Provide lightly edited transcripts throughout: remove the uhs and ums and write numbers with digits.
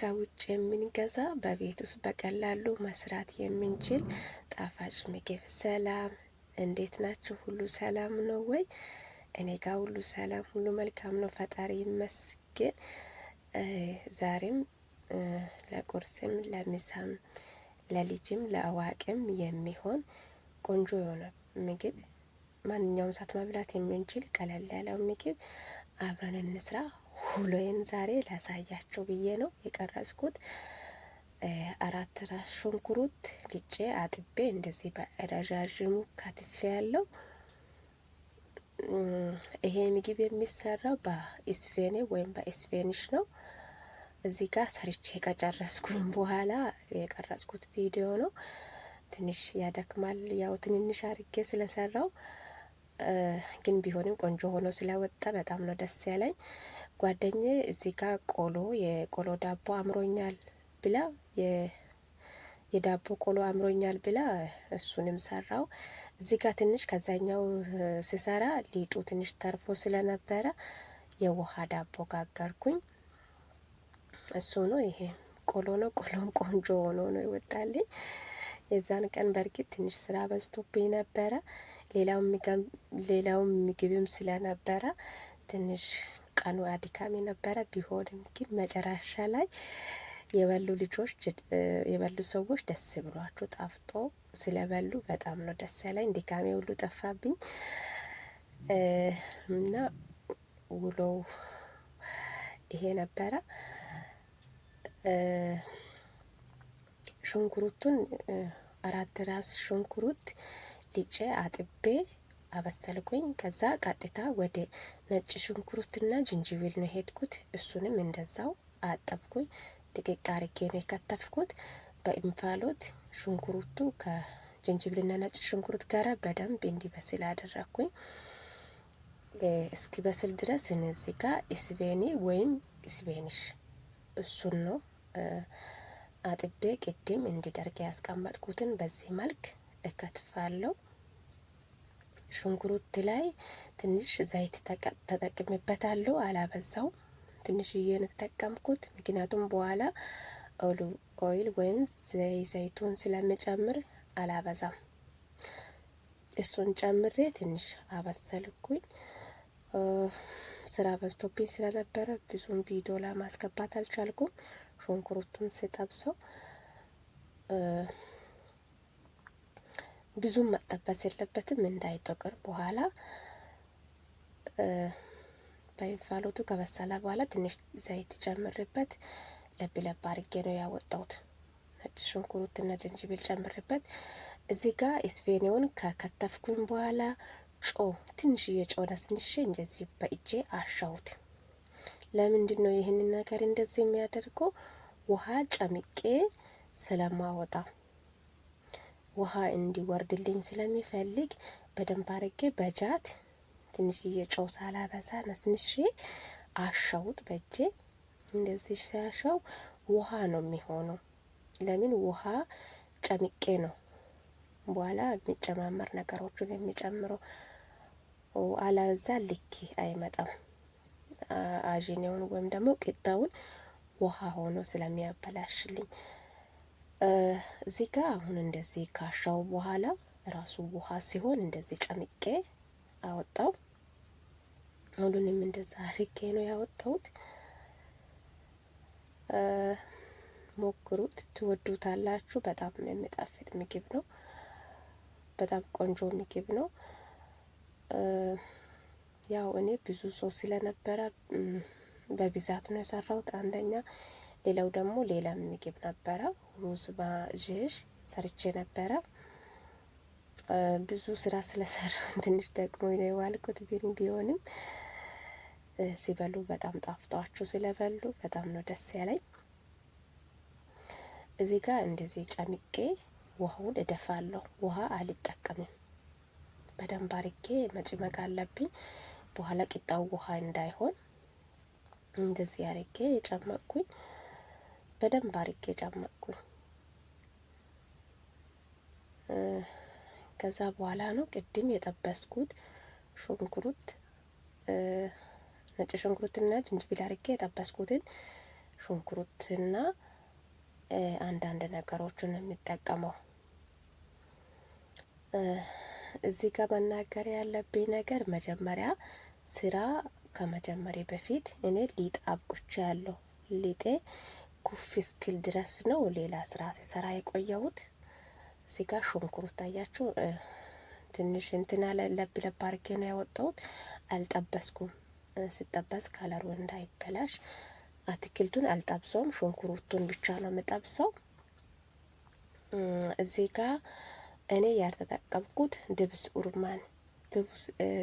ከውጭ የምንገዛ በቤት ውስጥ በቀላሉ መስራት የምንችል ጣፋጭ ምግብ። ሰላም፣ እንዴት ናችሁ? ሁሉ ሰላም ነው ወይ? እኔ ጋር ሁሉ ሰላም፣ ሁሉ መልካም ነው። ፈጣሪ ይመስገን። ዛሬም ለቁርስም ለምሳም ለልጅም ለአዋቂም የሚሆን ቆንጆ የሆነ ምግብ፣ ማንኛውም ሰዓት መብላት የምንችል ቀለል ያለው ምግብ አብረን እንስራ። ውሎዬን ዛሬ ላሳያችሁ ብዬ ነው የቀረጽኩት። 4 ራስ ሽንኩርት ልጬ አጥቤ እንደዚህ በረዣዥሙ ከትፌ ያለው። ይሄ ምግብ የሚሰራው በኢስቬኔ ወይም በኢስቬኒሽ ነው። እዚህ ጋር ሰርቼ ከጨረስኩኝ በኋላ የቀረጽኩት ቪዲዮ ነው። ትንሽ ያደክማል፣ ያው ትንንሽ አርጌ ስለሰራው፣ ግን ቢሆንም ቆንጆ ሆኖ ስለወጣ በጣም ነው ደስ ያለኝ። ጓደኛዬ እዚህ ጋር ቆሎ የቆሎ ዳቦ አምሮኛል ብላ፣ የዳቦ ቆሎ አምሮኛል ብላ እሱንም ሰራው። እዚህ ጋር ትንሽ ከዛኛው ስሰራ ሊጡ ትንሽ ተርፎ ስለነበረ የውሃ ዳቦ ጋገርኩኝ። እሱ ነው፣ ይሄ ቆሎ ነው። ቆሎም ቆንጆ ሆኖ ነው ይወጣልኝ። የዛን ቀን በእርግጥ ትንሽ ስራ በዝቶብኝ ነበረ። ሌላው ምግብም ስለነበረ ትንሽ ቀኑ አድካሚ ነበረ። ቢሆንም ግን መጨረሻ ላይ የበሉ ልጆች፣ የበሉ ሰዎች ደስ ብሏቸው ጣፍጦ ስለበሉ በጣም ነው ደስ ያለኝ። ድካሜ ሁሉ ጠፋብኝ እና ውሎው ይሄ ነበረ። ሽንኩርቱን 4 ራስ ሽንኩርት ልጬ አጥቤ አበሰልኩኝ። ከዛ ቀጥታ ወደ ነጭ ሽንኩርትና ጅንጅብል ነው የሄድኩት። እሱንም እንደዛው አጠብኩኝ። ድቅቅ አርጌ ነው የከተፍኩት። በእንፋሎት ሽንኩርቱ ከጅንጅብልና ነጭ ሽንኩርት ጋራ በደንብ እንዲበስል አደረኩኝ። እስኪበስል ድረስ እነዚህ ጋር ኢስቬኒ ወይም ስፔኒሽ እሱን ነው አጥቤ ቅድም እንዲደርቅ ያስቀመጥኩትን በዚህ መልክ እከትፋለሁ። ሽንኩርት ላይ ትንሽ ዘይት ተጠቅሜበታለሁ። አላበዛው፣ ትንሽዬ ነው የተጠቀምኩት። ምክንያቱም በኋላ olive oil ወይም ዘይቱን ስለምጨምር አላበዛም። እሱን ጨምሬ ትንሽ አበሰልኩኝ። ስራ በዝቶብኝ ስለነበረ ብዙም ቪዲዮ ለማስገባት አልቻልኩም። ሽንኩርቱን ስጠብሰው ብዙም መጠበስ የለበትም እንዳይጠቁር። በኋላ በእንፋሎቱ ከበሰለ በኋላ ትንሽ ዘይት ጨምሬበት ለብ ለብ አርጌ ነው ያወጣሁት። ነጭ ሽንኩርትና ጅንጅብል ጨምሬበት እዚህ ጋር ስቬኔውን ከከተፍኩኝ በኋላ ጨው፣ ትንሽዬ ጨው ነስንሼ እንደዚህ በእጄ አሻሁት። ለምንድን ነው ይህንን ነገር እንደዚህ የሚያደርገው? ውሃ ጨምቄ ስለማወጣ ውሃ እንዲወርድልኝ ስለሚፈልግ በደንብ አርጌ በጃት ትንሽዬ ጨው ሳላበዛ ነስንሼ አሻሁት በእጄ። እንደዚህ ሲያሻው ውሃ ነው የሚሆነው። ለምን? ውሃ ጨምቄ ነው በኋላ የሚጨማመር ነገሮችን የሚጨምረው። አለበዛ ልክ አይመጣም። አዥኔውን ወይም ደግሞ ቂጣውን ውሃ ሆኖ ስለሚያበላሽልኝ። እዚህ ጋር አሁን እንደዚህ ካሻው በኋላ ራሱ ውሃ ሲሆን እንደዚህ ጨምቄ አወጣው። ሁሉንም እንደዛ አርጌ ነው ያወጣሁት። ሞክሩት፣ ትወዱታላችሁ። በጣም የሚጣፍጥ ምግብ ነው። በጣም ቆንጆ ምግብ ነው። ያው እኔ ብዙ ሰው ስለነበረ በብዛት ነው የሰራሁት። አንደኛ፣ ሌላው ደግሞ ሌላ ምግብ ነበረ፣ ሩዝ ባዥሽ ሰርቼ ነበረ። ብዙ ስራ ስለሰራሁ ትንሽ ደክሞኝ ነው የዋልኩት። ግን ቢሆንም ሲበሉ በጣም ጣፍጧቸው ስለበሉ በጣም ነው ደስ ያለኝ። እዚህ ጋር እንደዚህ ጨምቄ ውሃውን እደፋለሁ። ውሃ አልጠቀምም። በደንብ አርጌ መጭመቅ አለብኝ። በኋላ ቂጣው ውሃ እንዳይሆን እንደዚህ አርጌ የጨመቅኩኝ፣ በደንብ አርጌ ጨመቅኩኝ። ከዛ በኋላ ነው ቅድም የጠበስኩት ሽንኩርት፣ ነጭ ሽንኩርትና ጅንጅብል አርጌ የጠበስኩትን ሽንኩርትና አንዳንድ ነገሮችን የሚጠቀመው። እዚህ ጋር መናገር ያለብኝ ነገር መጀመሪያ ስራ ከመጀመሪያ በፊት እኔ ሊጥ አብኩቼ ያለው ሊጤ ኩፍ እስኪል ድረስ ነው ሌላ ስራ ሲሰራ የቆየሁት። እዚህ ጋር ሽንኩርት ታያችሁ፣ ትንሽ እንትና ለብ ለብ አድርጌ ነው ያወጣሁት። አልጠበስኩም። ስጠበስ ከለሩ እንዳይበላሽ አትክልቱን አልጠብሰውም። ሽንኩርቱን ብቻ ነው የምጠብሰው። እዚህ ጋር እኔ ያልተጠቀምኩት دبس رمان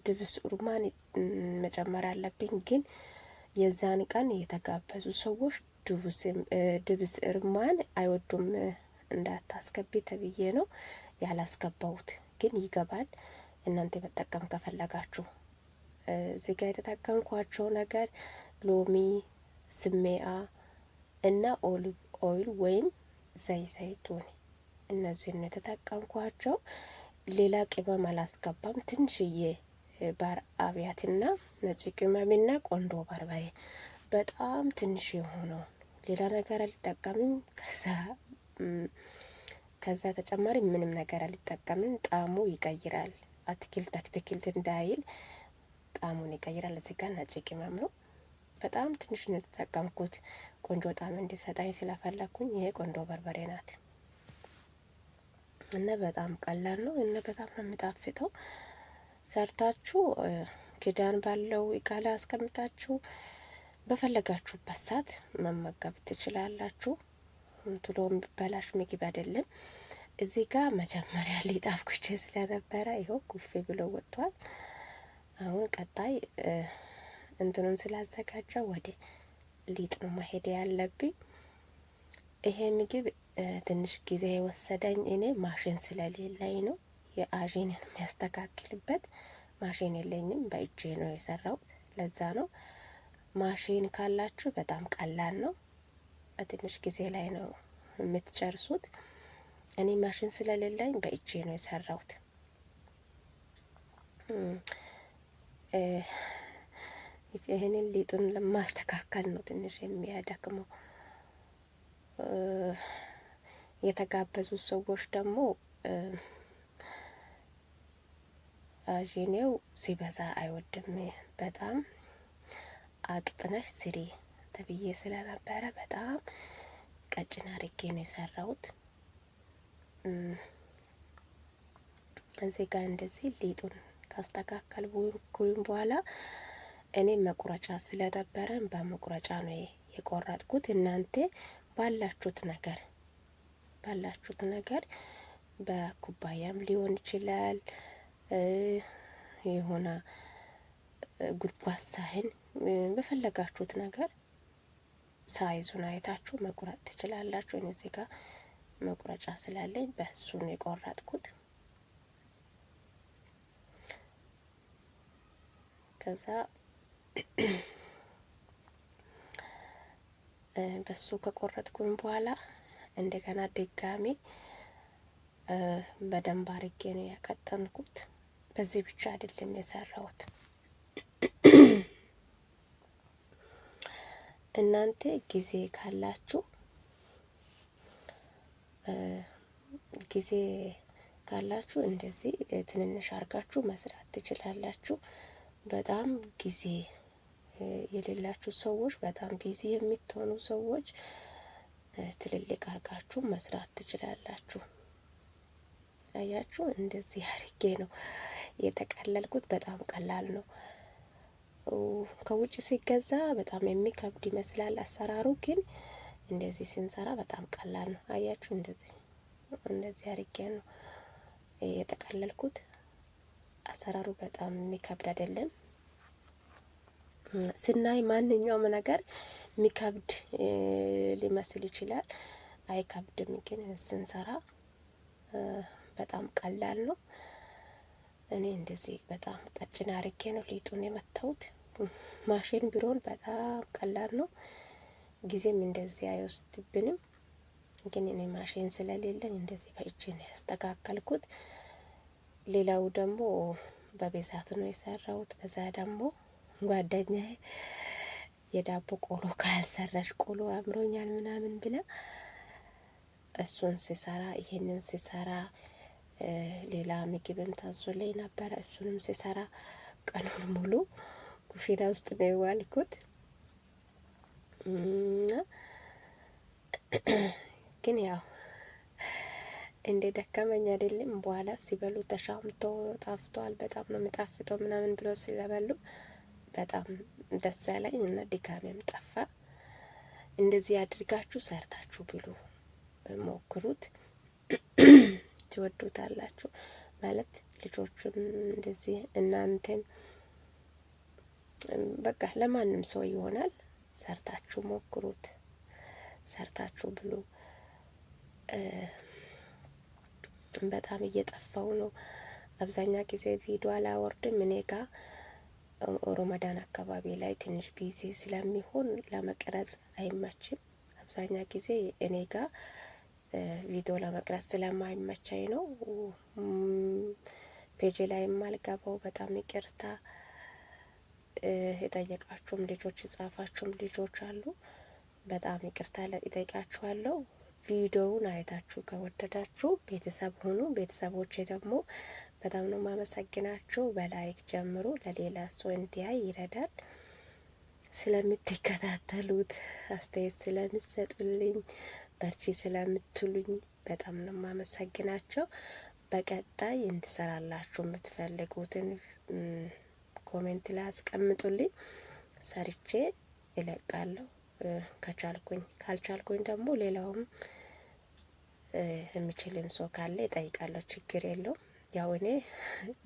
دبس رمان መጨመር አለብኝ፣ ግን የዛን ቀን የተጋበዙ ሰዎች دبس رمان አይወዱም፣ እንዳታስገቢ ተብዬ ነው ያላስገባሁት። ግን ይገባል፣ እናንተ መጠቀም ከፈለጋችሁ። እዚህ ጋር የተጠቀምኳቸው ነገር ሎሚ፣ ስሜአ እና olive oil ወይም زيت زيتون እነዚህን ነው የተጠቀምኳቸው። ሌላ ቅመም አላስገባም። ትንሽዬ بهار أبيض ና ነጭ ቅመምና ቆንዶ በርበሬ በጣም ትንሽ የሆነው ሌላ ነገር አልጠቀምም። ከዛ ተጨማሪ ምንም ነገር አልጠቀምም። ጣዕሙ ይቀይራል። አትክልት አትክልት እንዳይል ጣዕሙን ይቀይራል። እዚህ ጋር ነጭ ቅመም ነው። በጣም ትንሽ ነው የተጠቀምኩት፣ ቆንጆ ጣዕም እንዲሰጣኝ ስለፈለኩኝ። ይሄ ቆንዶ በርበሬ ናት እና በጣም ቀላል ነው እና በጣም ነው የሚጣፍጠው። ሰርታችሁ ክዳን ባለው እቃ ላይ አስቀምጣችሁ በፈለጋችሁበት ሰዓት መመገብ ትችላላችሁ። ቶሎ የሚበላሽ ምግብ አይደለም። እዚህ ጋር መጀመሪያ ሊጥ አብኩቼ ስለነበረ ይኸው ኩፍ ብሎ ወጥቷል። አሁን ቀጣይ እንትኑን ስላዘጋጀው ወደ ሊጥ ነው መሄድ ያለብኝ። ይሄ ምግብ ትንሽ ጊዜ የወሰደኝ እኔ ማሽን ስለሌለኝ ነው። የ عجين ን የሚያስተካክልበት ማሽን የለኝም፣ በእጄ ነው የሰራሁት። ለዛ ነው። ማሽን ካላችሁ በጣም ቀላል ነው፣ በትንሽ ጊዜ ላይ ነው የምትጨርሱት። እኔ ማሽን ስለሌለኝ በእጄ ነው የሰራሁት። ይህንን ሊጡን ለማስተካከል ነው ትንሽ የሚያደክመው። የተጋበዙ ሰዎች ደግሞ አጂኔው ሲበዛ አይወድም። በጣም አቅጥነሽ ስሪ ተብዬ ስለነበረ በጣም ቀጭን አርጌ ነው የሰራሁት። እዚህ ጋር እንደዚህ ሊጡን ካስተካከልኩኝ በኋላ እኔ መቁረጫ ስለነበረን በመቁረጫ ነው የቆረጥኩት። እናንተ ባላችሁት ነገር ባላችሁት ነገር በኩባያም ሊሆን ይችላል፣ የሆነ ጉድጓድ ሳህን በፈለጋችሁት ነገር ሳይዙን አይታችሁ መቁረጥ ትችላላችሁ። እኔ እዚህ ጋር መቁረጫ ስላለኝ በሱ ነው የቆረጥኩት። ከዛ በሱ ከቆረጥኩኝ በኋላ እንደገና ድጋሚ በደንብ አርጌ ነው ያቀጠንኩት። በዚህ ብቻ አይደለም የሰራሁት። እናንተ ጊዜ ካላችሁ ጊዜ ካላችሁ እንደዚህ ትንንሽ አርጋችሁ መስራት ትችላላችሁ። በጣም ጊዜ የሌላችሁ ሰዎች፣ በጣም busy የምትሆኑ ሰዎች ትልልቅ አርጋችሁ መስራት ትችላላችሁ። አያችሁ፣ እንደዚህ አርጌ ነው የጠቀለልኩት። በጣም ቀላል ነው። ከውጭ ሲገዛ በጣም የሚከብድ ይመስላል አሰራሩ፣ ግን እንደዚህ ስንሰራ በጣም ቀላል ነው። አያችሁ፣ እንደዚህ እንደዚህ አርጌ ነው የጠቀለልኩት። አሰራሩ በጣም የሚከብድ አይደለም። ስናይ ማንኛውም ነገር የሚከብድ ሊመስል ይችላል። አይከብድም፣ ግን ስንሰራ በጣም ቀላል ነው። እኔ እንደዚህ በጣም ቀጭን አርጌ ነው ሊጡን የመታሁት። ማሽን ቢሮን በጣም ቀላል ነው፣ ጊዜም እንደዚህ አይወስድብንም። ግን እኔ ማሽን ስለሌለኝ እንደዚህ በእጄ ነው ያስተካከልኩት። ሌላው ደግሞ በብዛት ነው የሰራሁት። በዛ ደግሞ ጓደኛዬ የዳቦ ቆሎ ካልሰራሽ ቆሎ አምሮኛል ምናምን ብላ እሱን ስሰራ ይሄንን ስሰራ ሌላ ምግብም ታዞልኝ ነበረ። እሱንም ስሰራ ቀኑን ሙሉ ኩሽና ውስጥ ነው የዋልኩት። እና ግን ያው እንደ ደከመኝ አይደለም። በኋላ ሲበሉ ተሻምቶ ጣፍቷል፣ በጣም ነው የሚጣፍጠው ምናምን ብሎ ስለበሉ በጣም ደስ ያለኝ እና ድካሜም ጠፋ። እንደዚህ አድርጋችሁ ሰርታችሁ ብሉ፣ ሞክሩት፣ ትወዱታላችሁ። ማለት ልጆቹም እንደዚህ እናንተም በቃ ለማንም ሰው ይሆናል። ሰርታችሁ ሞክሩት፣ ሰርታችሁ ብሉ። በጣም እየጠፋው ነው። አብዛኛ ጊዜ ቪዲዮ አላወርድም። እኔ ጋ ሮመዳን አካባቢ ላይ ትንሽ busy ስለሚሆን ለመቅረጽ አይመችም። አብዛኛ ጊዜ እኔ ጋ ቪዲዮ ለመቅረጽ ስለማይመቸኝ ነው page ላይ የማልገባው። በጣም ይቅርታ። የጠየቃችሁም ልጆች የጻፋችሁም ልጆች አሉ። በጣም ይቅርታ እጠይቃችኋለሁ። ቪዲዮውን አይታችሁ ከወደዳችሁ ቤተሰብ ሁኑ። ቤተሰቦቼ ደግሞ በጣም ነው ማመሰግናችሁ። በ like ጀምሩ፣ ለሌላ ሰው እንዲያይ ይረዳል። ስለምትከታተሉት፣ አስተያየት ስለምትሰጡልኝ፣ በርቺ ስለምትሉኝ በጣም ነው ማመሰግናቸው። በቀጣይ እንድሰራላችሁ የምትፈልጉትን comment ላይ አስቀምጡልኝ፣ ሰርቼ እለቃለሁ ከቻልኩኝ። ካልቻልኩኝ ደግሞ ሌላውም የሚችልም ሰው ካለ እጠይቃለሁ። ችግር የለውም። ያው እኔ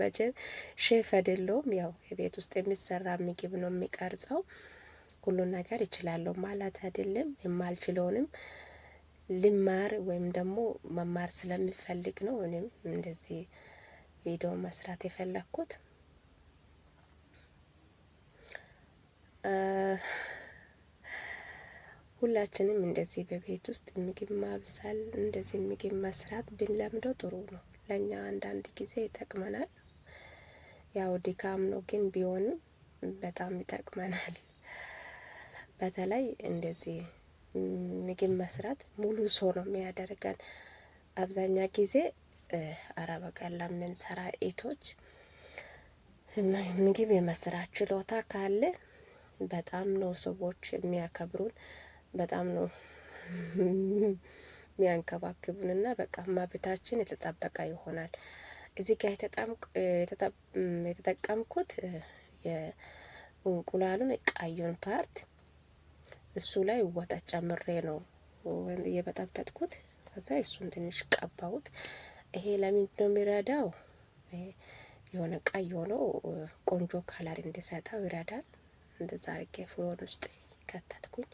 መቼም ሼፍ አይደለሁም። ያው የቤት ውስጥ የሚሰራ ምግብ ነው የሚቀርጸው። ሁሉን ነገር እችላለሁ ማለት አይደለም። የማልችለውንም ልማር ወይም ደግሞ መማር ስለሚፈልግ ነው እኔም እንደዚህ ቪዲዮ መስራት የፈለግኩት። ሁላችንም እንደዚህ በቤት ውስጥ ምግብ ማብሰል እንደዚህ ምግብ መስራት ብንለምደው ጥሩ ነው። ለእኛ አንዳንድ ጊዜ ይጠቅመናል። ያው ድካም ነው ግን ቢሆንም በጣም ይጠቅመናል። በተለይ እንደዚህ ምግብ መስራት ሙሉ ሰው ነው የሚያደርገን። አብዛኛ ጊዜ አረብ ሀገር ለምንሰራ እህቶች ምግብ የመስራት ችሎታ ካለ በጣም ነው ሰዎች የሚያከብሩን፣ በጣም ነው የሚያንከባክቡንና በቃ መብታችን የተጠበቀ ይሆናል። እዚህ ጋር የተጠቀምኩት የእንቁላሉን ቀዩን part እሱ ላይ ወተት ጨምሬ ነው እየበጠበጥኩት። ከዛ እሱን ትንሽ ቀባሁት። ይሄ ለምንድን ነው የሚረዳው? የሆነ ቀይ ሆኖ ቆንጆ color እንዲሰጠው ይረዳል። እንደዛ አርጌ فرن ውስጥ ከተትኩኝ።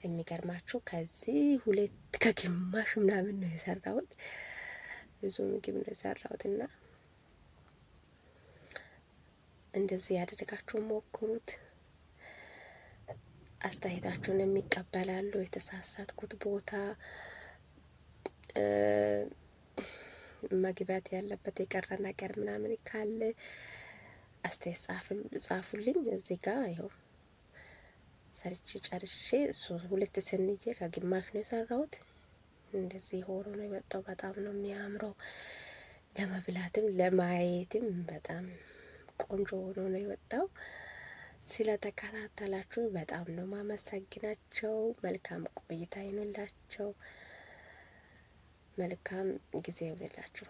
የሚገርማችሁ ከዚህ ሁለት ከግማሽ ምናምን ነው የሰራሁት። ብዙ ምግብ ነው የሰራሁት እና እንደዚህ ያደረጋችሁ ሞክሩት። አስተያየታችሁን የሚቀበላሉ። የተሳሳትኩት ቦታ መግባት ያለበት የቀረ ነገር ምናምን ካለ አስተያየት ጻፉልኝ። እዚህ ጋር ይኸው ሰርቼ ጨርሼ ሁለት ስንዬ ከግማሽ ነው የሰራሁት። እንደዚህ ሆኖ ነው የወጣው። በጣም ነው የሚያምረው። ለመብላትም ለማየትም በጣም ቆንጆ ሆኖ ነው የወጣው። ስለተከታተላችሁ በጣም ነው ማመሰግናቸው። መልካም ቆይታ ይሁንላቸው። መልካም ጊዜ ይሁንላችሁ።